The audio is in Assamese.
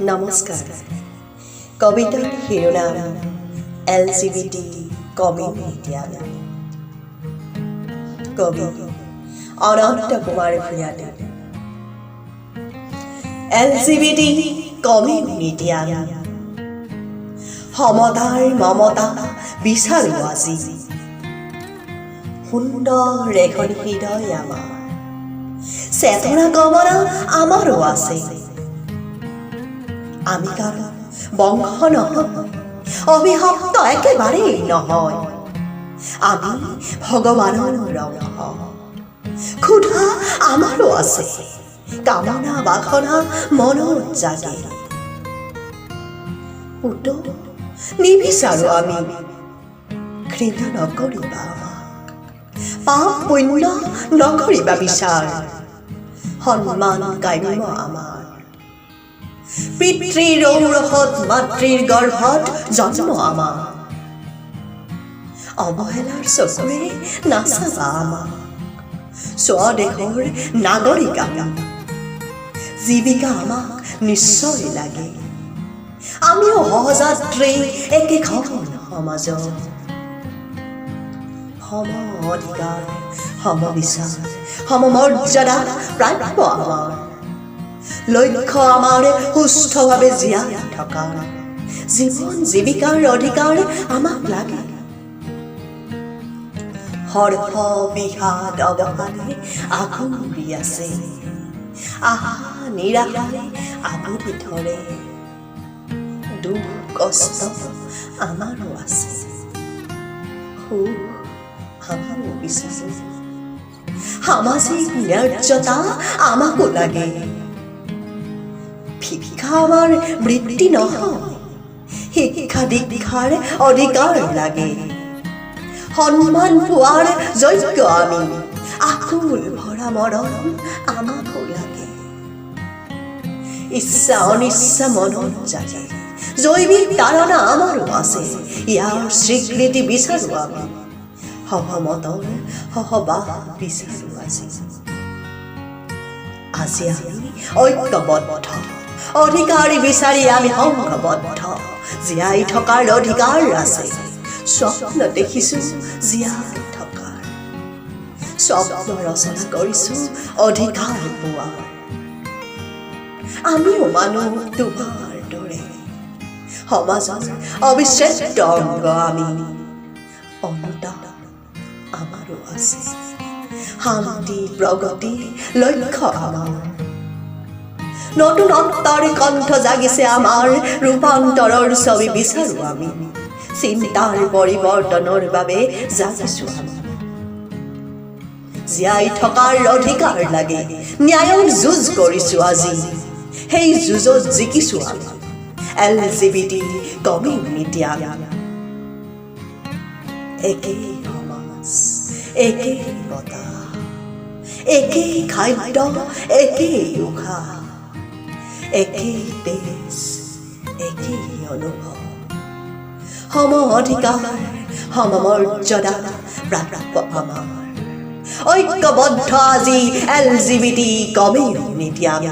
নমস্কাৰ। কবিতাৰ শিৰোনাম এলজিবিটি কমিউনিটি। কবি অনন্ত কুমাৰ ভূঞাদেৱ। এলজিবিটি কমিউনিটি আমি, সমতাৰ মমতা বিচাৰো আজি। সুন্দৰ এখন হৃদয় আমাৰ, চেতনা কামনা আমাৰো আছে। আমি কাৰো বংশ নহয়, অভিশপ্ত একেবাৰেই নহয়। আমি ভগৱানৰ অংশ। ক্ষুধা আমাৰো আছে, কামনা বাসনা মনত জাগে। পুতৌ নিবিচাৰো আমি, ঘৃণা নকৰিবা আমাক, পাপ পুণ্য নকৰিবা বিচাৰ। সন্মান কাম্য আমাৰ। পিতৃৰ ঔৰসত, মাতৃৰ গৰ্ভত জন্ম আমাৰ। অৱহেলাৰ চকুৰে নাচাবা আমাক। স্বদেশৰ নাগৰিক আমি, জীৱিকা আমাক নিশ্চয় লাগে। আমিও সহযাত্ৰী একেখন সমাজৰ। সম অধিকাৰ, সমবিচাৰ, সমমৰ্যাদা প্ৰাপ্য আমাৰ। লক্ষ্য আমাৰ সুস্থভাৱে জীয়াই থকা। জীৱন জীৱিকাৰ অধিকাৰ আমাক লাগে। হৰ্ষ বিষাদ অৱসাদে আগুৰি আছে, আশা নিৰাশাই আৱৰি ধৰে। দুখ কষ্ট আমাৰো আছে, সুখ আমিও বিচাৰো। সামাজিক ন্যায্যতা আমাকো লাগে। ভিক্ষা আমাৰ বৃত্তি নহয়, শিক্ষা দীক্ষাৰ অধিকাৰ লাগে। সন্মান পোৱাৰ যোগ্য আমি, আকুল ভৰা মৰম আমাকো লাগে। ইচ্ছা অনিচ্ছা মনত জাগে, জৈৱিক তাড়না আমাৰো আছে। ইয়াৰ স্বীকৃতি বিচাৰো আমি, সহমতৰ সহবাস বিচাৰো আজি। আজি আমি ঐক্যবদ্ধ, অধিকাৰ বিচাৰি আমি সংঘবদ্ধ। জীয়াই থকাৰ অধিকাৰ আছে, স্বপ্ন দেখিছো জীয়াই থকাৰ, স্বপ্ন ৰচনা কৰিছো অধিকাৰ পোৱাৰ। আমিও মানুহ তোমাৰ দৰে, সমাজৰ অবিচ্ছেদ্য অংগ আমি। অনুতাপ আমাৰো আছে, শান্তি প্ৰগতি লক্ষ্য আমাৰ। নতুনত্বৰ কণ্ঠ জাগিছে আমাৰ, ৰূপান্তৰৰ ছবি বিচাৰো আমি। চিন্তাৰ পৰিৱৰ্তনৰ বাবে জাগিছো আমি। জীয়াই থকাৰ অধিকাৰ লাগে, ন্যায়ৰ যুঁজ কৰিছো আজি, সেই যুঁজত জিকিছো আমি। এলজিবিটি কমিউনিটি আমি। একেই সমাজ, একেই বতাহ, একেই খাদ্য, একেই উশাহ, একেই তেজ, একেই অনুভৱ। সম অধিকাৰ, সমমৰ্যাদা প্ৰাপ্য আমাৰ। ঐক্যবদ্ধ আজি এলজিবিটি কমিউনিটি আমি।